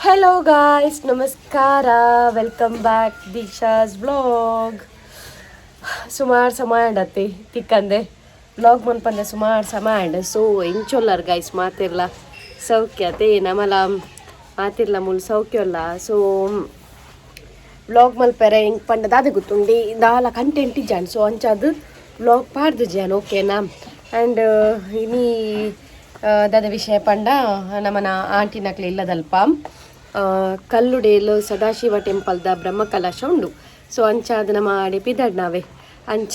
Hello guys, ನಮಸ್ಕಾರ. Welcome back Deeksha's vlog. ಸುಮಾರು ಸಮಯ ಅಂಡತ್ತಿ ತಿಕ್ಕಂದೆ ವ್ಲಾಗ್ ಮನ್ಪಂದೆ ಸುಮಾರು ಸಮಯ ಅಂಡ್. ಸೊ ಎಂಚೊಲ್ಲರ್ ಗೈಸ್? ಮಾತಿರ್ಲ ಸೌಖ್ಯತೆ? ನಮಲ ಮಾತಿರ್ಲ ಮುಲ್ ಸೌಖ್ಯಲ್ಲ. ಸೊ ವ್ಲಾಗ್ ಮಲ್ಪೆರೆ ಎಂಕ್ ಪಂಡ ದಾದ ಗೊತ್ತುಂಡಿ, ದಾಲ ಕಂಟೆಂಟ್ ಇಜ್ಜಾಂಡ್. ಸೊ ಅಂಚಾದ್ ವ್ಲಾಗ್ ಪಾಡ್ದು ಜಾನ್, ಓಕೆನಾ? ಆ್ಯಂಡ್ ಇನಿ ದಾದ ವಿಷಯ ಪಂಡ, ನಮನ ಆಂಟಿನಕ್ಲೆ ಇಲ್ಲದಲ್ಪ ಕಲ್ಲುಡೇಲು ಸದಾಶಿವ ಟೆಂಪಲ್ದ ಬ್ರಹ್ಮಕಲಶ ಉಂಡು. ಸೊ ಅಂಚಾದ್ ನಮ್ಮ ಆಡೆ ಪಿದಡ್ ನಾವೆ. ಅಂಚ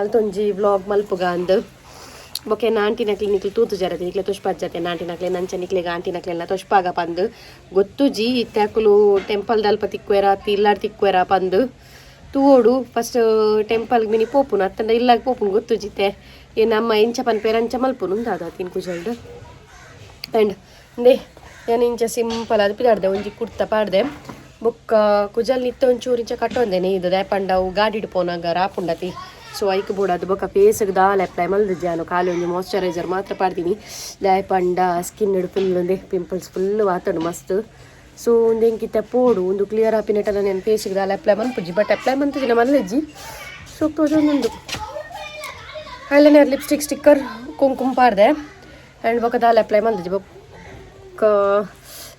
ಅಲ್ತೊಂಜಿ ವ್ಲಾಗ್ ಮಲ್ಪುಗ ಅಂದ್. ಬೊಕೆ ಆಂಟಿನಕ್ಲೆ ನಿಕ್ಲು ತೂತು ಜರತಿ, ನಿಕ್ಲೆ ತುಷ್ಪಾಜತೆ ಆಂಟಿನಕ್ಲೆ. ನಂಚ ನಿಕ್ಲೆಗ್ ಆಂಟಿನಕ್ಲೆಲ್ಲ ತುಷ್ಪಾಗ ಪಂದ್ ಗೊತ್ತುಜಿ. ಇತ್ತೆ ಅಕುಲು ಟೆಂಪಲ್ ದಲ್ಪ ತಿಕ್ವೆರ, ಇಲ್ಲಾಡ್ ತಿಕ್ವೆರ ಪಂದ್ ತೂವೋಡು. First temple mini ಪೋಪುನು ಅತ್ತಂಡ ಇಲ್ಲಾಗ ಪೋಪುನು ಗೊತ್ತುಜಿತೆ. ಏ ನಮ್ಮ ಎಂಚ ಪನ್ಪೇರ ಅಂಚ ಮಲ್ಪುನು. ದಾದ ತಿನ್ ಕುಜಲ್ಡ್. ಆ್ಯಂಡ್ ಇಂದೇ ಯಾನ್ ಇಂಚ ಸಿಂಪಲ್ ಅದು ಪಿದಾಡ್ದೆ, ಒಂಜಿ ಕುರ್ತ ಪಾಡ್ದೆ. ಬೊಕ್ಕ ಕುಜಲ್ ನಿತ್ತ ಒಂಚೂರು ಇಂಚ ಕಟ್ಟೊಂದೇನೆ ಇದು ದಾಯೆ ಅವು ಗಾಡಿಡ್ ಪೋನಾಗ ರಾಪುಂಡತಿ. ಸೊ ಐಕ್ ಬೋಡಾದ್. ಬೊಕ್ಕ ಫೇಸ್ಗೆ ದಾಲ ಅಪ್ಲೈ ಮಲ್ದಿಜ್ಜೆ ನಾನು, ಖಾಲಿ ಒಂಜಿ ಮಾಯ್ಶ್ಚರೈಸರ್ ಮಾತ್ರ ಪಾಡ್ತೀನಿ. ದಾಯೆ ಪಂಡ ಸ್ಕಿನ್ ಫುಲ್ ಒಂದೇ ಪಿಂಪಲ್ಸ್ ಫುಲ್ ಆತಂಡು ಮಸ್ತ್. ಸೊ ಒಂದು ಎಂಕಿತ್ತೆ ಪೋಡು ಒಂದು ಕ್ಲಿಯರ್ ಆಪಿನೆಟಲ್ಲ. ನಾನು ಫೇಸ್ಗೆ ದಾಲ ಅಪ್ಲೈ ಮನ್ಪುಜಿ, ಬಟ್ ಅಪ್ಲೈ ಮಂತುಜಿ ಮಲ್ಲೆಜ್ಜಿ. ಸೊ ತೋಜೊಂದುಂಡು. Eyeliner, lipstick, sticker, ಕುಂಕುಮ ಪಾಡ್ದೆ. ಆ್ಯಂಡ್ ಬೊಕ್ಕ ದಾಲ ಅಪ್ಲೈ ಮಲ್ದಿಜ್ಜಿ. ಬೊಕ್ಕ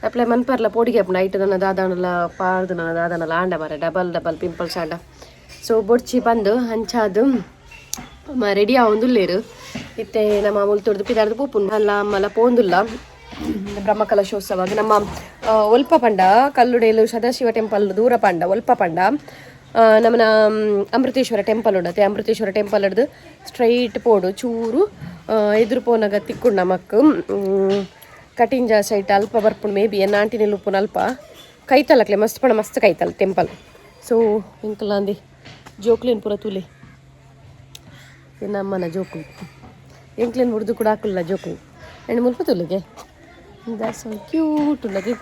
ಅಪ್ಲೈ ಮನ್ಪರ್ಲ ಪೋಡಿಗೆ ಆಪುಂಡು. ಐಟ್ ನನ್ನ ದಾದಾನಲ ಪಾಡ್ದು ನನ್ನ ದಾದಾನಲ ಆಂಡ ಮಾರೆ, double double pimples ಆಂಡ. ಸೊ ಬೊಡ್ಚಿ ಬಂದು ಅಂಚಾದು ರೆಡಿ ಆವೊಂದುಲ್ಲೇರು. ಇತ್ತೆ ನಮ್ಮ ಮುಲ್ತೊಡ್ದು ಪಿದಾರ್ದು ಪೋಪುಂಡು ಅಲ್ಲ ಅಮ್ಮಲ ಪೋಂದುಲ್ಲ ಬ್ರಹ್ಮಕಲಶೋತ್ಸವ. ನಮ್ಮ ಒಲ್ಪ ಪಂಡ ಕಲ್ಲುಡೇಲು ಸದಾಶಿವ ಟೆಂಪಲ್ ದೂರ ಪಂಡ ಒಲ್ಪ ಪಂಡ ನಮ್ಮನ ಅಮೃತೇಶ್ವರ ಟೆಂಪಲ್ ಉಂಡತೆ. ಅಮೃತೇಶ್ವರ ಟೆಂಪಲ್ ಹಿಡ್ದು ಸ್ಟ್ರೈಟ್ ಪೋಡು ಚೂರು ಎದುರು ಪೋನಾಗ ತಿಕ್ಕುಂಡು ನಮಕ್. ಕಟಿಂಜ ಸೈಟ್ ಅಲ್ಪ ಬರ್ಪುಂಡು ಮೇ ಬಿ. ಎನ್ನ ಆಂಟಿ ನಿಲ್ಲುಪ್ಪುನ ಅಲ್ಪ ಕೈತಲಕ್ಲೆ ಮಸ್ತ್ ಪಣ ಮಸ್ತ್ ಕೈತಲ್ ಟೆಂಪಲ್. ಸೊ ಇಂಕಲಾಂದಿ ಜೋಕ್ಲೇನ್ ಪೂರ ತೂಲೆ. ನಮ್ಮನ ಜೋಕುಲು ಎಂಕ್ಲೇನ್ ಬುಡ್ದು ಕೂಡ ಹಾಕುಲ್ಲ ಜೋಕುಲು. ಆ್ಯಂಡ್ ಮುಲ್ಪ ತುಲಿಗೆ that's cute ಉಳ್ಳದು.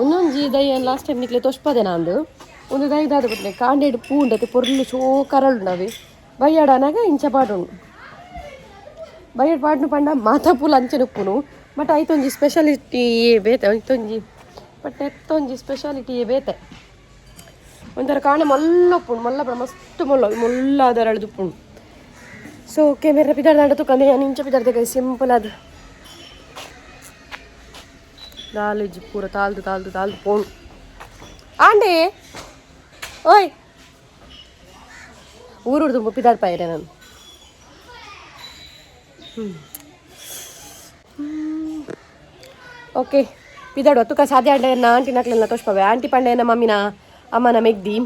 ಒಂದೊಂಜಿ ದೈ ಲಾಸ್ಟ್ ಟೈಮ್ ನಿಕ್ಲೆ ತೋಷ್ಪದೆ ನಾಂದು. ಒಂದು ದೈ ದಾದ ಬತ್ಲೆ, ಕಾಂಡೇಡ್ ಪೂ ಉಂಡತೆ, ಪೊರ್ಲು ಶೋ ಕರಳು ನಾವೆ. ಬಯ್ಯಾಡನಾಗ ಇಂಚ ಪಾಡುಂಡು. ಬಯ್ಯಡ್ ಪಾಡ್ನು ಪಂಡ ಮಾತಾ ಪೂಲ ಅಂಚನೆ ಉಪ್ಪುನು. ಬಟ್ ಐತೊಂಜಿ ಸ್ಪೆಷಾಲಿಟಿ ಬೇತೆ ಐತೊಂಜಿ. ಬಟ್ ಎತ್ತೊಂಜಿ ಸ್ಪೆಷಾಲಿಟಿ ಬೇತೆ. ಒಂಥರ ಕಾಣ ಮಲ್ಲ ಉಪ್ಪುಂಡು, ಮಲ್ಲ ಪಡ ಮಸ್ತ್ ಮೊಲ್ಲ ಮೊಲ್ಲ ಅದರಳ್ದು ಉಪ್ಪುಂಡು. ಸೊ ಓಕೆ, ಮೇರೆ ಪಿದಾರ್ದಾಂಡ ತುಕಂದೆ. ನಾನು ಇಂಚ ಪಿದಾರ್ದೆ ಸಿಂಪಲ್ ಅದು. ದಾಲಿಜ್ ಪೂರ ತಾಲ್ದು ತಾಲ್ದು ತಾಲ್ದು ಪೋಣು. ಆಂಡೆ ಓಯ್ ಊರುಡ್ದು ಪಿದಾರ್ ಪಾಯಿರೆ ನಾನು. ಓಕೆ, ಪಿದಾಡು ತುಕ ಸಾಧ್ಯ ಆಂಡೆ ಆಂಟಿ ನಕ್ಲೆಲ್ಲ ತೋಷ್ಪವೆ. ಆಂಟಿ ಪಂಡೆ ಮಮ್ಮಿನ ಅಮ್ಮನ ಮೆಗ್ದಿ.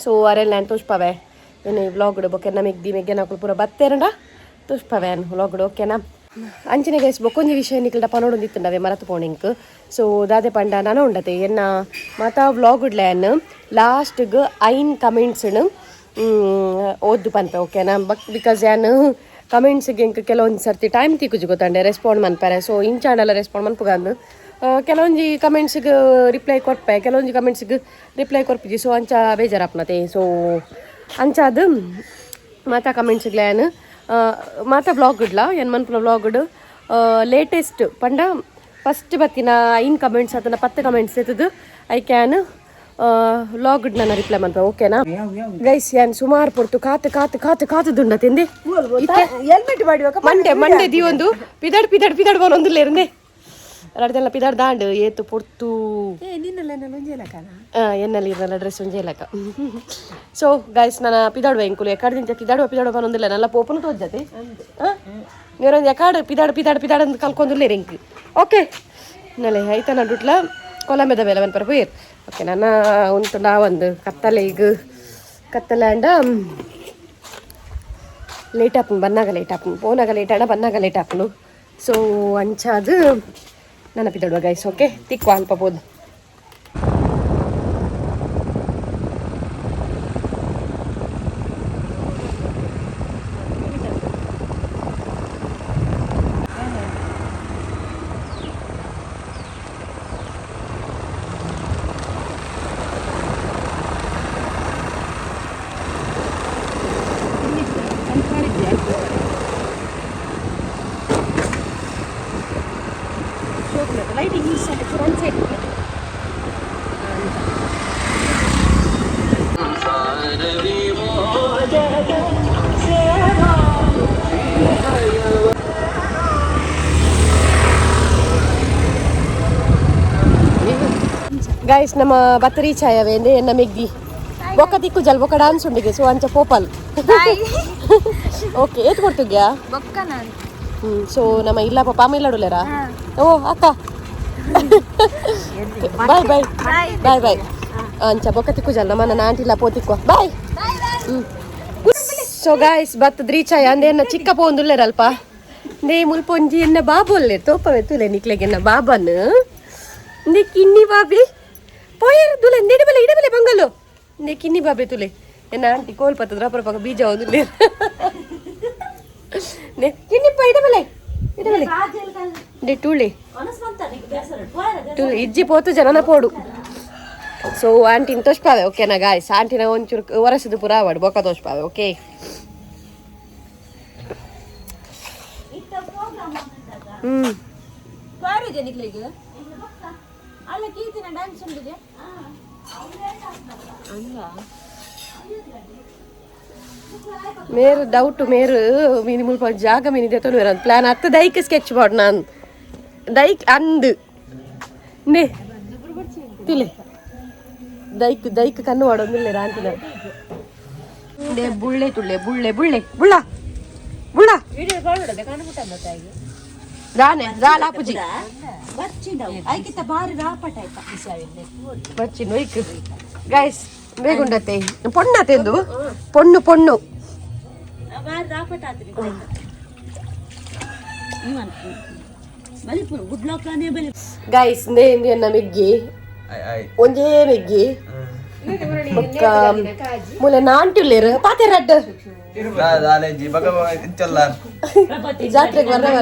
ಸೊ ಅರೆಲ್ಲ ನಾನು ತೋಷ್ಪವೆ ಏನು ವ್ಲಾಗ್ಡು. ಬೊಕ್ಕೆ ಮೆಗ್ದಿ ಮೆಗ್ಗೆ ನಕುಲು ಪೂರ ಬತ್ತೇರಂಡ ತೋಷ್ಪವೆ ವ್ಲಾಗ್ಡು, ಓಕೆನಾ? ಅಂಚನೆ ಗೈಸ್, ಬೊಕ್ಕೊಂಜಿ ವಿಷಯ ನಿಕ್ಲ್ಡ ಪನೋಡೊಂದಿತ್ತುಂಡವೆ, ಮರತು ಪೋಣಿಂಕ್. ಸೊ ದಾದೆ ಪಂಡ ನನ ಉಂಡತೆ ಎನ್ನ ಮಾತಾ ವ್ಲಾಗ್ಡ್ಲ್ಯಾನ್ ಲಾಸ್ಟ್ಗ್ ಐನ್ ಕಮೆಂಟ್ಸ್ನು ಓದ್ದು ಪನ್ಪೆ, ಓಕೆನಾ? ಬಕ್ because ಯಾನ್ ಕಮೆಂಟ್ಸ್ಗೆ ಎಂಕ್ ಕೆಲವೊಂದು ಸರ್ತಿ ಟೈಮ್ ತಿಕ್ಕುಜಿ ಗೊತ್ತಂಡೆ ರೆಸ್ಪಾಂಡ್ ಮನ್ಪರೆ. ಸೊ ಇಂಚಾಂಡಲ ರೆಸ್ಪಾಂಡ್ ಮನ್ಪುಗಂದು ಕೆಲವೊಂಜಿ ಕಮೆಂಟ್ಸ್ಗೆ ರಿಪ್ಲೈ ಕೊರ್ಪೆ, ಕೆಲವೊಂಜಿ ಕಮೆಂಟ್ಸ್ಗೆ ರಿಪ್ಲೈ ಕೊರ್ಪಿಜಿ. ಸೊ ಅಂಚ ಬೇಜಾರಾಪ್ನತೆ. ಸೊ ಅಂಚಾದ್ ಮಾತಾ ಕಮೆಂಟ್ಸ್ಗ್ಲ್ಯಾನ್ ಮಾತಾ ವ್ಲಾಗ್ಡ್ಲ ಏನ್ ಮನ್ಪುನ ವ್ಲಾಗ್ಡ್ ಲೇಟೆಸ್ಟ್ ಪಂಡ ಫಸ್ಟ್ ಬತ್ತಿನ ಐನ್ ಕಮೆಂಟ್ಸ್ ಅದನ್ನ 10 ಕಮೆಂಟ್ಸ್ ಎತ್ತದು I can ವ್ಲಾಗ್ಡ್ ನನ್ನ ರಿಪ್ಲೈ ಮನ್ಪೆ, ಓಕೆನಾ? ಗೈಸ್, ಯಾನ್ ಸುಮಾರು ಪೊರ್ತು ಕಾತು ಕಾತು ಕಾತು ಕಾತು ದುಂಡ ತಿಂದೆ. ಹೆಲ್ಮೆಟ್ ಮಾಡಿ. ಮಂಡೆ ಮಂಡೆ ದಿವೊಂದು ಪಿದಡ್ ಪಿದಡ್ ಪಿದಡ್ ಬೋನೊಂದುಲ್ಲೇರಂದೆ ರಡ್ದೆಲ್ಲ ಪಿದಡ್ ದಾಂಡು ಏತು ಪೊರ್ತು. ಎನ್ನಲ್ಲಿ ಇರಲ್ಲ ಡ್ರೆಸ್ ಒಂಜಿ ಇಲ್ಲಕ. ಸೊ ಗೈಸ್, ನನ್ನ ಪಿದಾಡುವ ಎಂಕುಲು ಎಕಾಡ್ ದಿಂಚ ಪಿದಾಡುವ ಪಿದಾಡುವ ಬನ್ನೊಂದಿಲ್ಲ. ನಲ್ಲ ಪೋಪುನು ತೋಜತೆ ನೀರೊಂದು ಎಕಾಡ್ ಪಿದಾಡ್ ಪಿದಾಡ್ ಪಿದಾಡ್ ಅಂತ ಕಲ್ಕೊಂದುಲ್ಲೇರು ಎಂಕ್. ಓಕೆ, ನಲೆ ಐತ ನಡುಟ್ಲ ಕೊಲಂಬೆದ ಬೇಲೆ ಮನ್ಪರ ಪೋಯೇರ್. ಓಕೆ, ನನ್ನ ಉಂಟು ಒಂದು ಕತ್ತಲೆ. ಈಗ ಕತ್ತಲೆ ಅಂಡ ಲೇಟ್ ಆಪುಂಡು. ಬನ್ನಾಗ ಲೇಟ್ ಆಪುಂಡು, ಪೋನಾಗ ಲೇಟ್ ಆಂಡ ಬನ್ನಾಗ ಲೇಟ್ ಆಪುಂಡು. ಸೊ ಅಂಚಾದ್ ನನ್ನ ಪಿದಾಡುವ ಗೈಸ್. ಓಕೆ, ತಿಕ್ಕು ಅಲ್ಪ ಪೋದು. Lighting front side. ಗೈಸ್, ನಮ್ಮ ಬತ್ತರಿ ಛಾಯವೇ ಎನ್ನ ಮೆಗ್ಗಿ ಬೊಕ್ಕ ತಿಕ್ಕು ಜಲ್ ಬೊಕ್ಕ ಡಾನ್ಸ್ ಉಂಡಿಗೆ. ಸೊ ಅಂಚ ಪೋಪಲ್. ಓಕೆ, ಏತ್ ಕೊಡ್ತುಗ್ಯಾ? ಬೊಕ್ಕ ನಾನು. ಸೊ ನಮ್ಮ ಇಲ್ಲ ಪಾಪ ಇಲ್ಲಡುಲೇರಾ. ಓ ಅಕ್ಕ, ಬಾಯ್ ಬಾಯ್ ಬಾಯ್ ಬಾಯ್. ಅಂಚ ಬೊಕ್ಕ ತಿಕ್ಕು ಜಲ್ ನಮ್ಮ ನನ್ನ ಆಂಟಿಲ್ಲ ಪೋತಿಕ್ವ. ಬಾಯ್. ಸೊ ಗಾಯ್ಸ್, ಬತ್ ದ್ರೀಚಾಯ ಅಂದೆ ಎನ್ನ ಚಿಕ್ಕ ಪೋಂದುಲ್ಲೇರಲ್ಪ. ನೇ ಮುಲ್ಪೊಂಜಿ ಎನ್ನ ಬಾಬು ಅಲ್ಲೇ ತೋಪವೆ ತುಲೆ ನಿಕ್ಲೆಗೆ ಎನ್ನ ಬಾಬನ್. ನೇ ಕಿನ್ನಿ ಬಾಬಿ ಪೋಯರ್ ತುಲೆ ಇಡಬಲೆ ಇಡಬಲೆ ಬಂಗಲು. ನೇ ಕಿನ್ನಿ ಬಾಬೆ ತುಲೆ. ಎನ್ನ ಆಂಟಿ ಕೋಲ್ ಪತ್ತದ್ರ ಅಪರ ಪಕ್ಕ ಬೀಜ ಒಂದುಲ್ಲೇರ್. ನೇ ಕಿನ್ನಿಪ್ಪ ಇಡಬಲೆ ಇಡಬಲೆ. ನೇ ಟೂಳೆ ಟೂಳೆ ಇಜ್ಜಿ ಪೋತು ಜನನ ಪೋಡು. ಸೊ ಆಂಟಿನ ತೋಷ್ಪಾವೆ, ಓಕೆನಾ ಗಾಯ್ಸ್? ಆಂಟಿನ ಒಂಚೂರು ಒರೆಸಿದು ಪೂರ ಆವಡ್ ಬೊಕ್ಕ ತೋಷ್ಪಾವೆ, ಓಕೆ? ಹ್ಮ್. ಅಲ್ಲ, ಕೀರ್ತಿನ ಡ್ಯಾನ್ಸ್ ಉಂಡಿದೆ. ಮೇರು ಡೌಟ್ ಮೇರು ಮೀನಿ ಮುಲ್ಪ ಜಾಗ ಮೀನಿ ದೆತ್ತೊಂದು ಮೇರ ಪ್ಲಾನ್ ಅತ್ತ ದೈಕ್ ಸ್ಕೆಚ್ ಬೋರ್ಡ್ ನಾನು ದೈಕ್ ಅಂದು ನೇ ತುಲೆ ದೈಕ್ ದೈಕ್ ಕಣ್ಣು ಮಾಡೋದಿಲ್ಲ ಆಂಟಿನ. ನೇ ಬುಳ್ಳೆ ತುಳ್ಳೆ ಬುಳ್ಳೆ ಬುಳ್ಳೆ ಬುಳ್ಳ ಬುಳ್ಳ ರಾನೆ ರಾಲಾಪುಜಿ. ಐಕಿತ ಬಾರಿ ರಾಪಟ ಆಯ್ತಾ? ಬಚ್ಚಿನ ಒಯ್ಕ್. ಗೈಸ್, ಬೇಗ ಉಂಡತ್ತೆ ಪೊಣ್ಣತೆಂದು ಪೊಣ್ಣು ಪೊಣ್ಣು. ಬಾರಿ ರಾಪಟ ಆತ್ರಿ. ಬಲಿಪುರ ಗುಡ್ ಲಕ್ ಅನೇ ಬಲಿ. ಗೈಸ್, ನೇ ಎನ್ನ ಮೆಗ್ಗಿ, ಒಂಜೇ ಮೆಗ್ಗಿ. ಬೊಕ್ಕ ಮೂಲೆ ನಾಂಟುಲ್ಲೇರು ಪಾತೆ ರಡ್ಡ್. ಜಾತ್ರೆಗೆ ಬರ್ರವ.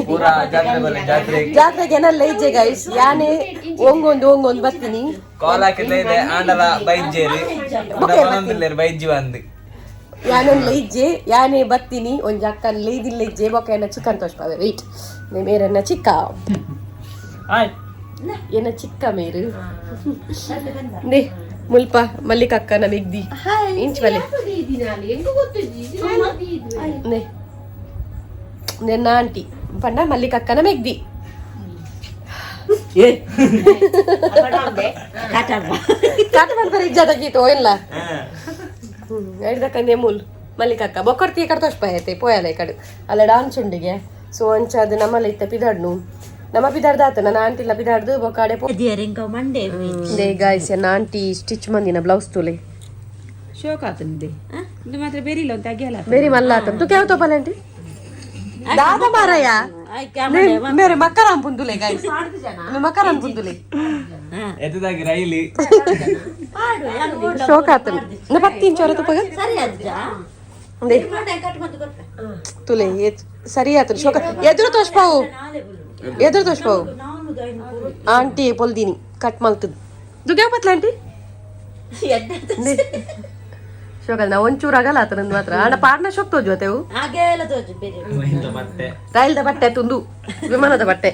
ಪೂರಾ ಜಾತ್ರೆ ಬರಲಿ ಜಾತ್ರೆ. ಜಾತ್ರೆಗೆ ಏನಲ್ಲ ಇಜ್ಜೆ ಗೈಸ್. ಯಾನೆ ಒಂಗೊಂದು ಒಂಗೊಂದು ಬರ್ತೀನಿ. ಕಾಲ್ ಹಾಕಿದ್ರೆ ಇದೆ ಆಂಡಲ ಬೈಜ್ಜೇರಿ ಬರೊಂದಿಲ್ಲೇರು ಬೈಜ್ಜಿ ಬಂದು. ಯಾನೊಂದು ಇಜ್ಜೆ, ಯಾನೇ ಬತ್ತೀನಿ. ಒಂಜಿ ಅಕ್ಕನ್ ಲೈದಿಲ್ಲ ಇಜ್ಜೆ. ಬೊಕ್ಕ ಎನ್ನ ಚಿಕನ್ ತೋಷ್ಪಾವೆ. ವೆಯ್ಟ್, ಮೇರನ್ನ ಚಿಕ್ಕ ಎನ್ನ ಚಿಕ್ಕ ಮೇರು ನೇ ಮುಲ್ಪ ಮಲ್ಲಿಕಕ್ಕ ನಮಿಗ್ದಿ ಇಂಚ್ ಬಲೆ. ನೇ ನಿನ್ನ ಆಂಟಿ ಪಂಡ ಮಲ್ಲಿಕಕ್ಕನ ಮೆಗ್ದಿ. ಕಾಟ ಪನ್ಪರ ಇಜ್ಜಾದ ಗೀತ ಓಯಲ್ಲ ಹಿಡ್ದಕ್ಕಂದೆ ಮೂಲ್ ಮಲ್ಲಿಕಕ್ಕ ಬೊಕ್ಕರ್ತಿ ಕಡೆ ತೋಷ್ಪಾಯತೆ ಪೋಯಲ್ಲ ಈ ಕಡೆ ಅಲ್ಲ ಡಾನ್ಸ್ ಉಂಡಿಗೆ. ಸೊ ಅಂಚಾದ ನಮ್ಮಲ್ಲ ಇತ್ತ ಪಿದಾಡ್ನು ನಮ್ಮ ಪಿದಾಡ್ದಾತ ನನ್ನ ಆಂಟಿಲ್ಲ ಪಿದಾಡ್ದು ಬೊಕ್ಕಾಡೆ ಪೋ. ಮಂಡೆ. They guys, ಎನ್ನ ಆಂಟಿ ಸ್ಟಿಚ್ ಮಂದಿನ ಬ್ಲೌಸ್ ತುಲೆ. ಶೋಕ್ ಆತಂದೆ ಇದು ಮಾತ್ರ ಬೇರೆ ಇಲ್ಲ ಅಂತ ಅಗ್ಯಲ್ಲ. ಬೇರೆ ಮಲ್ಲ ಆತ ತು ಕೇವ ತೋಪಲ್ಲ ಆಂಟಿ ದಾದ ಮಾರಾಯ. ಮೇರೆ ಮಕ್ಕರಾನ್ ಪುಂದುಲೆ ಗೈಸ್, ಮಕ್ಕರಾನ್ ಪುಂದುಲೆ. ಎತ್ತದಾಗಿ ರೈಲಿ. ಶೋಕ್ ಆತನು ನ ಪತ್ತಿ ಇಂಚೋರ ತುಪ್ಪಗ. ಸರಿ ಅಜ್ಜ. They ತುಲೆ ಸರಿ ಆತನು ಶೋಕ. ಎದುರು ತೋಷ್ಪಾವು, ಎದುರು ತೋಷ್ಪಾವು. ಆಂಟಿ ಪೊಲ್ದಿನಿ ಕಟ್ ಮಲ್ತದ್ ದುಗ್ಯಾವ ಪತ್ಲ ಆಂಟಿ. ಶೋಕ ನಾ ಒಂಚೂರು ಆಗಲ್ಲ ಆತನಂದು ಮಾತ್ರ ಆಂಡ ಪಾಡ್ನ ಶೋಕ್ ತೋಜು ಅತೆವು. ಹಾಗೆಲ್ಲ ತೋಜು ಬೇರೆ. ಬಟ್ಟೆ. ರೈಲ್ದ ಬಟ್ಟೆ ತುಂದು ವಿಮಾನದ ಬಟ್ಟೆ,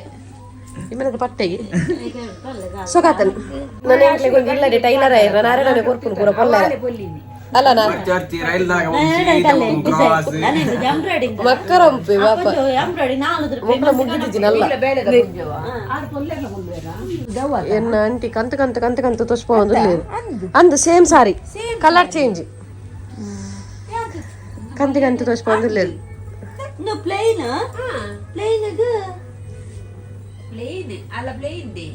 ವಿಮಾನದ ಬಟ್ಟೆಗೆ ಸೊಗಾತನ್. ನನ್ನ ಎಂಕ್ಲೆಗ್ ಇಲ್ಲಡೆ ಟೈಲರ್ ಆಯ್ರ ನಾರಾಯಣನೆ ಕೊರ್ಪುನು ಪೂರ ಪೊಲ್ಲ ಅಲ್ಲ ನಾ. ಚರ್ಚಿ ರೈಲ್ದಾಗ ಕ್ರಾಸ್. ಎಂಬ್ರಾಯ್ಡಿಂಗ್. ಮಕ್ಕರಂಪೆ ಬಾಪ. ಎಂಬ್ರಾಯ್ಡಿಂಗ್ 4 ರೂಪಾಯಿ. ಮೊಕ್ಕಳ ಮುಗಿದಿಜಿನಲ್ಲ. ಎನ್ನ ಆಂಟಿ ಕಂತ ಕಂತ ಕಂತ ಕಂತ ತೋಷ್ಪ ಅಂದು ಸೇಮ್ ಸಾರಿ, ಕಲರ್ ಚೇಂಜ್. ಕಂತಿ ಕಂತ ತೋಷ್ಪ ಇನ್ನು ಪ್ಲೇನ್ ಪ್ಲೇನ್. ಪ್ಲೇನ್ ಅಲ್ಲ, ಪ್ಲೇನ್ they.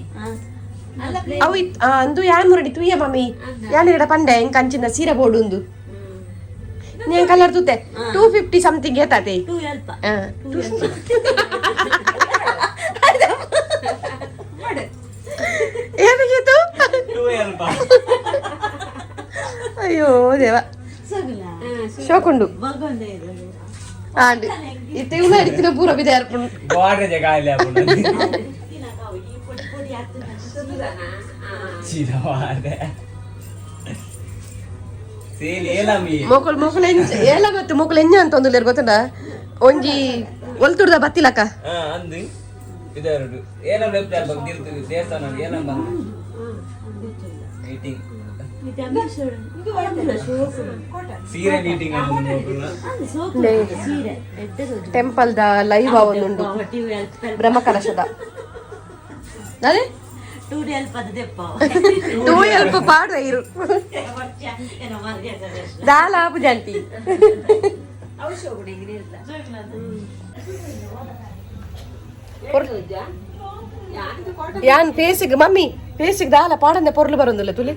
ಅಲ್ಲ. ಅವು ಅಂದು ಯಾನ್ ಮುರಡಿ ತುಯ್ಯ ಮಮ್ಮಿ ಯಾನ್ ಇಡ ಪಂಡೆ ಇಂಕ ಅಂಚಿನ ಸೀರೆ ಬೋರ್ಡ್ ಉಂದು ನೀನ್ ಕಲರ್ ತೂತೆ 250 ಸಮಥಿಂಗ್ ಏತಾತೆ. ಟೂ ಎಲ್ಪ. ಏನಾಗಿತ್ತು? ಅಯ್ಯೋ ದೇವ, ಶೋಕುಂಡು. ಆಂಡ್ ಇತ್ತೆ ಇವ್ನ ಅಡಿತಿನ ಪೂರ ಬಿದೆ ಅರ್ಪುಂಡು. ಬಾರ್ಡರ್ ಜಗ ಅಲ್ಲಿ ಚೀಲವಾದೆ ಸೇಲ್ ಏಲಮಿ. ಮೊಕುಲ್ ಮೊಕುಲ್ ಎಂಚ ಏಲ ಮತ್ತು ಮೊಕುಲ್ ಎಂಜ ಅಂತ ಒಂದು ಗೊತ್ತುಂಡ ಒಂಜಿ ಒಲ್ತುಡ್ದ ಬತ್ತಿಲಕ್ಕ. ಅಂದು. ಪಿದರುಡು ಏನೋ ಲೆಪ್ಪ ದೇವಸ್ಥಾನ ಏನೋ ಬಂದು ಮೀಟಿಂಗ್ ಸೀರೆ ಮೀಟಿಂಗ್ ಟೆಂಪಲ್ the live ಒಂದುಂಡು ಬ್ರಹ್ಮಕಲಶದ ಅದೇ ಟೂ ಎಲ್ಪ ಪಾಡ್ರ ಇರು ದಾಲ ಆಪುಜಾಂಟಿ ಯಾನ್ ಫೇಸಿಗ್ ಮಮ್ಮಿ ಫೇಸಿಗ್ ದಾಲ ಪಾಡಂದೆ ಪೊರ್ಲು ಬರೋದಿಲ್ಲ ತುಲಿ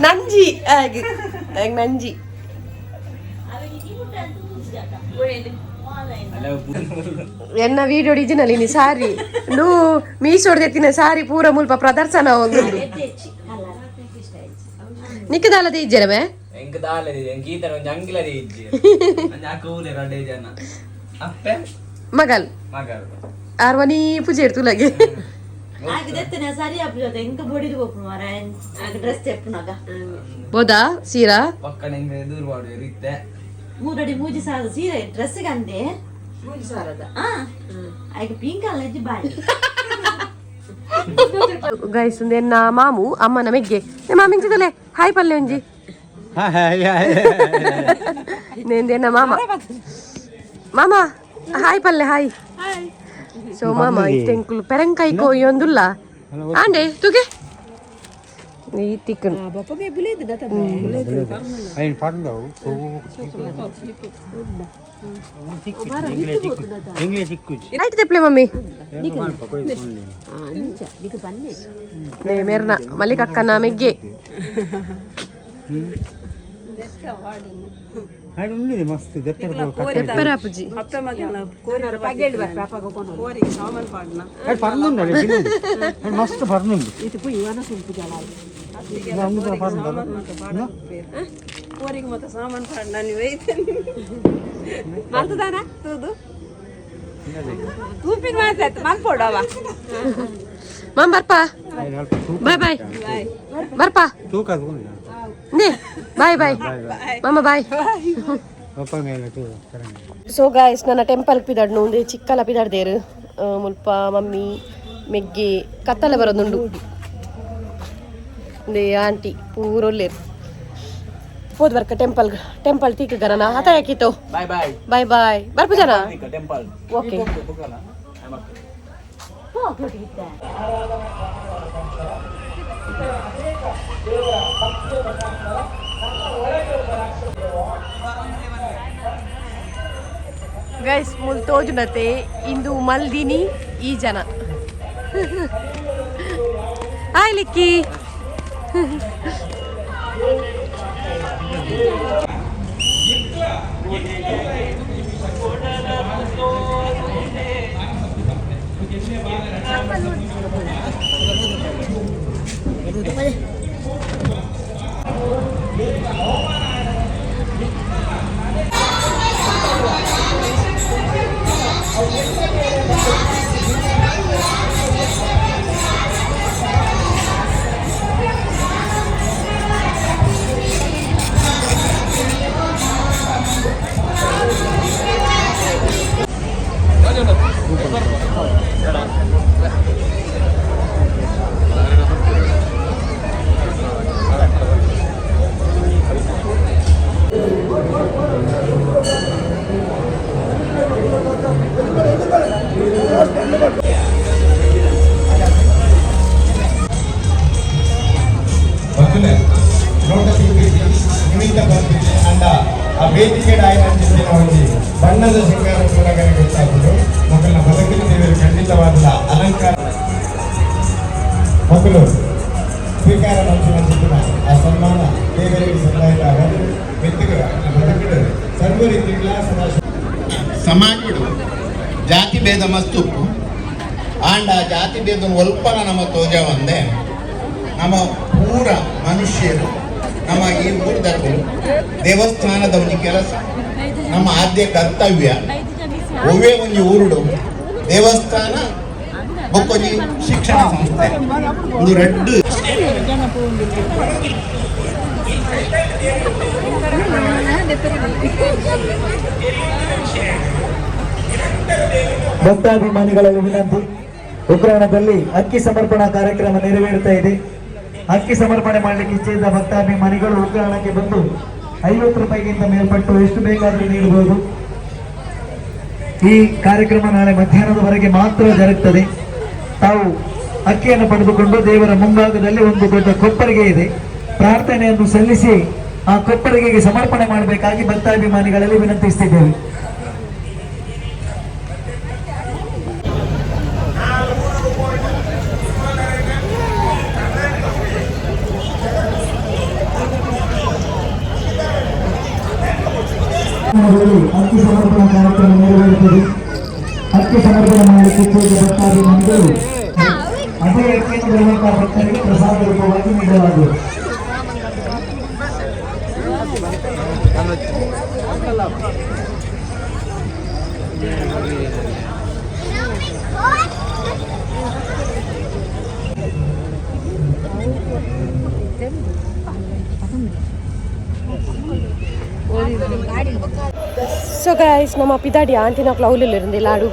ನಂಜಿ ಆಗಿ ಆಗ್ ನಂಜಿ. ಎನ್ನ ವಿಡಿಯೋ ಒರಿಜಿನಲ್ ಇನಿ ಸಾರಿ ನೂ ಮೀಸೋಡ್ದೆತ್ತಿನ ಸಾರಿ ಪೂರ ಮುಲ್ಪ ಪ್ರದರ್ಶನ ಒಂದು ನಿಕ್ಕದಾಲದೆ ಇಜ್ಜರಮೆ. ಎಂಕ್ ದಾಲ ಎಂಕ್ ಈತನ ಒಂಜಿ ಅಂಗಿಲ ಇಜ್ಜಿ ಒಂಜಿ ಅಕ್ಕ ಊಲೆ ರಡ್ಡೆ ಜನ ಅಪ್ಪೆ ಮಗಲ್ ಮಗಲ್ ಆರ್ವನಿ ಪೂಜೆ ಇರ್ತುಲಗೆ. ಬೋದಾ ಸೀರಾ ಪಕ್ಕನೆ ಹಿಂಗೆ ದೂರ ಮಾಡುವೆ ಇತ್ತೆ. ಮೂರಡಿ ಮೂಜಿ ಸಾವಿರ ಸೀರೆ ಡ್ರೆಸ್ ಗಂದೆ ಮೂಜಿ ಸಾವಿರದ ಆಯ್ಕೆ ಪಿಂಕ್ ಅಲ್ಲ ಬಾಯಿ. ಗೈಸ್, ಎನ್ನ ಮಾಮು ಅಮ್ಮನ ಮೆಗ್ಗೆ ಮಾಮಿಂಚದಲೆ ಹಾಯ್ ಪಲ್ಲೆ ಒಂಜಿ ನೇಂದೆನ್ನ ಮಾಮ ಮಾಮ ಹಾಯ್ ಪಲ್ಲೆ ಹಾಯ್. ಸೊ ಮಾಮ ಇತ್ತೆಂಕುಲು ಪೆರಂಕಾಯಿ ಕೋಯೊಂದುಲ್ಲ ಆಂಡೆ ತುಗೆ ಈ ತಿಕ್ಕನ್. ಆಯ್ತು ತೆಪ್ಲೆ ಮಮ್ಮಿ ನೇ ಮೇರ್ನ ಮಲ್ಲಿಕಕ್ಕನ ಮೆಗ್ಗೆ. ತೆಪ್ಪರಾಪುಜಿ. ಮಸ್ತ್ ಪರ್ನುಂಡು. ಕೋರಿಗೆ ಮತ್ತೆ ಸಾಮಾನು ಪಾಡ್ ನಾನು ಒಯ್ತೇನೆ ಮಲ್ತದಾನ ತೂದು ತೂಪಿನ ಮಾತಾಯ್ತು ಮಲ್ಪೋಡವ. ಮಾಮ್ ಬರ್ಪಾ, ಬಾಯ್ ಬಾಯ್ ಬರ್ಪಾ. ನೇ ಬಾಯ್ ಬಾಯ್ ಮಾಮ ಬಾಯ್. ಸೊ ಗಾಯ್ಸ್, ನನ್ನ ಟೆಂಪಲ್ ಪಿದಡ್ನು ಉಂದೆ ಚಿಕ್ಕಲ ಪಿದಡ್ದೇರು ಮುಲ್ಪ ಮಮ್ಮಿ ಮೆಗ್ಗಿ ಕತ್ತಲೆ ಬರೋದುಂಡು. ಉಂದೆ ಆಂಟಿ ಪೂರೊಲ್ಲೇರು ಪೋದ್ ಬರ್ಕ ಟೆಂಪಲ್ ಟೆಂಪಲ್ ತೀಕ ಗರನ ಹತ ಯಾಕಿತ್ತು. Bye bye. ಬಾಯ್ ಬಾಯ್ ಬರ್ಪು ಜನ. ಟೆಂಪಲ್. ಓಕೆ. ಗೈಸ್, ಮುಲ್ ತೋಜುನತೆ ಇಂದು ಮಲ್ದಿನಿ ಈ ಜನ. ಹಾಯ್ ಲಿಕ್ಕಿ. ಬಂಧುಲೆ ನೋಟ ನಿಮಿತ್ತ ಬಂದಿದೆ ಅಂಡ ಆ ವೇದಿಕೆ ಆಯ್ನ ಒಂಜಿ ಬಣ್ಣದ ಶೃಂಗಾರ ಕೂಡಗನೆ ಗೊತ್ತಾಗುದು. ಮಕ್ಕಳ ಬದುಕಿನ ದೇವರು ಖಂಡಿತವಾದ ಅಲಂಕಾರ ಮಕ್ಕಳು ಸ್ವೀಕಾರ ಮಂಚಿನ ಆ ಸನ್ಮಾನ ದೇವರಿಗೆ ಸಂದಾಯದ ಮೆತ್ತಗೆ ಬದುಕಿಡು ಸರ್ವ ರೀತಿಗಳ ಸದಾ ಸಮಾಜಡು ಜಾತಿ ಭೇದ ಮಸ್ತು ಆಂಡ ಆ ಜಾತಿ ಭೇದ ಒಲ್ಪನ ನಮ್ಮ ತೋಜ ಒಂದೇ. ನಮ್ಮ ಪೂರ ಮನುಷ್ಯರು ನಮ್ಮ ಈ ಊರ್ದಕ್ಕಲು ದೇವಸ್ಥಾನದ ಒಂಜಿ ಕೆಲಸ ನಮ್ಮ ಆದ್ಯ ಕರ್ತವ್ಯ. ಒವ್ವೇ ಒಂಜಿ ಊರುಡು ದೇವಸ್ಥಾನ ಬೊಕ್ಕೊಂಜಿ ಶಿಕ್ಷಣ ಸಂಸ್ಥೆ ಒಂದು ರಡ್ಡು. ಭಕ್ತಾಭಿಮಾನಿಗಳಲ್ಲಿ ವಿನಂತಿ, ಉಗ್ರಾಣದಲ್ಲಿ ಅಕ್ಕಿ ಸಮರ್ಪಣಾ ಕಾರ್ಯಕ್ರಮ ನೆರವೇರುತ್ತಾ ಇದೆ. ಅಕ್ಕಿ ಸಮರ್ಪಣೆ ಮಾಡಲಿಕ್ಕೆ ಇಚ್ಛೆಯಿದ್ದ ಭಕ್ತಾಭಿಮಾನಿಗಳು ಉಗ್ರಾಣಕ್ಕೆ ಬಂದು 50 ರೂಪಾಯಿಗಿಂತ ಮೇಲ್ಪಟ್ಟು ಎಷ್ಟು ಬೇಕಾದರೂ ನೀಡಬಹುದು. ಈ ಕಾರ್ಯಕ್ರಮ ನಾಳೆ ಮಧ್ಯಾಹ್ನದವರೆಗೆ ಮಾತ್ರ ಜರುಗುತ್ತದೆ. ತಾವು ಅಕ್ಕಿಯನ್ನು ಪಡೆದುಕೊಂಡು ದೇವರ ಮುಂಭಾಗದಲ್ಲಿ ಒಂದು ದೊಡ್ಡ ಕೊಪ್ಪರಿಗೆ ಇದೆ, ಪ್ರಾರ್ಥನೆಯನ್ನು ಸಲ್ಲಿಸಿ ಆ ಕೊಪ್ಪರಿಗೆಗೆ ಸಮರ್ಪಣೆ ಮಾಡಬೇಕಾಗಿ ಭಕ್ತಾಭಿಮಾನಿಗಳಲ್ಲಿ ವಿನಂತಿಸುತ್ತಿದ್ದೇವೆ. ಅಕ್ಕಿ ಸಮರ್ಪಣಾ ಕಾರ್ಯಕ್ರಮ ನೆರವೇರುತ್ತದೆ. ಅಕ್ಕಿ ಸಮರ್ಪಣೆ ಮಾಡಲಿಕ್ಕೆ ಇಚ್ಛೆಯಿದ್ದ ಭಕ್ತಾಭಿಮಾನಿಗಳು ಅದೇ ಅಕ್ಕಿಯನ್ನು ಬರುವಂತಹ ಭಕ್ತರಿಗೆ ಪ್ರಸಾದ ರೂಪವಾಗಿ ನೀಡಲಾಗುವುದು. ಸೊ ಗೈಸ್, ನಮ್ಮ ಪಿದಾಡಿಯ ಆಂಟಿನ ಕ್ಲೌಲಿಲ್ಲಿರಂದು ಲಾಡು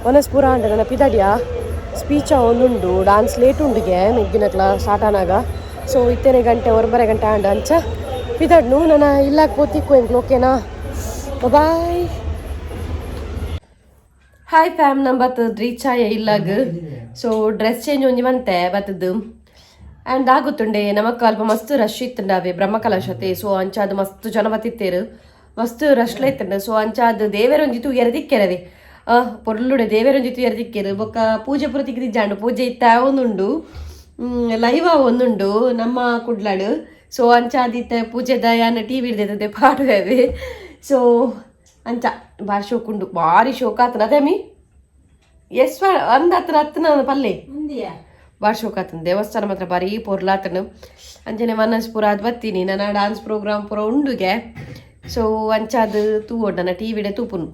ವನಸ್ಪುರ ಅಂಡ ನನ್ನ ಪಿದಾಡಿಯ ಸ್ಪೀಚ ಒಂದುಂಡು, ಡಾನ್ಸ್ ಲೇಟ್ ಉಂಡುಗೆ ಮೆಗ್ಗಿನಕ್ಲ ಸ್ಟಾರ್ಟ್ ಆನಾಗ. ಸೊ ಇತ್ತೇನೆ ಗಂಟೆ ಒಂಬರೆ ಗಂಟೆ ಆಂಡ ಅಂಚ ಪಿದಾಡ್ನು ನನ್ನ ಇಲ್ಲಾಕ್ ಪೋತಿಕ್ಕು ಎಂಕ್ಲು, ಓಕೆನಾ? ಬಾಯ್. ಹಾಯ್ ಫ್ಯಾಮ್, ನಮ್ಮ ಬತ್ತದ ರೀಚ್ ಆಯ ಇಲ್ಲಾಗ. ಸೊ ಡ್ರೆಸ್ ಚೇಂಜ್ ಒಂಜಿ ಮಂತೆ ಬತ್ತದ್ದು. ಆ್ಯಂಡ್ ಆಗುತ್ತುಂಡೆ ನಮಕ್ ಅಲ್ಪ ಮಸ್ತ್ ರಶ್ ಇತ್ತುಂಡಾವೆ ಬ್ರಹ್ಮಕಲಶತೆ. ಸೊ ಅಂಚಾದ ಮಸ್ತ್ ಜನ ಬತ್ತಿತ್ತೇರು, ಮಸ್ತ್ ರಶ್ಲ ಇತ್ತುಂಡ. ಸೊ ಅಂಚಾದ ದೇವರೊಂಜಿ ತೂಯರ ದಿಕ್ಕೆರವೆ, ಪೊರ್ಲುಡೆ ದೇವರೊಂಜಿ ತೂಯರ ದಿಕ್ಕೆರು. ಬೊಕ್ಕ ಪೂಜೆ ಪೂರ ತಿಕ್ಕಿಜ್ಜಾಂಡು, ಪೂಜೆ ಇತ್ತ ಒಂದುಂಡು, ಲೈವ್ ಒಂದುಂಡು ನಮ್ಮ ಕುಡ್ಲಾಡು. ಸೊ ಅಂಚಾದಿತ್ತ ಪೂಜೆ ದಯಾನ ಟಿ ವಿ ಹಿಡ್ದೈತಂತೆ ಪಾಡುವೆ. ಸೊ ಅಂಚ ಭಾರಿ ಶೋಕುಂಡು, ಭಾರಿ ಶೋಕ ಆತನ. ಅದೇ ಮೀ ಎಸ್ ಅಂದ ಹತ್ರ ಹತ್ತನ ಪಲ್ಲೆ ಭಾರಿ ಶೋಕ ಆತನ. ದೇವಸ್ಥಾನ ಮಾತ್ರ ಭಾರಿ ಪೊರ್ಲಾತನು. ಅಂಚನೆ ಮನಸ್ ಪೂರ ಅದು ಬತ್ತೀನಿ ನನ್ನ ಡಾನ್ಸ್ ಪ್ರೋಗ್ರಾಮ್ ಪೂರ ಉಂಡುಗೆ. ಸೊ ಅಂಚಾದ ತೂವೊಡ್ ನನ್ನ ಟಿ ವಿಡೆ ತೂಪುನು.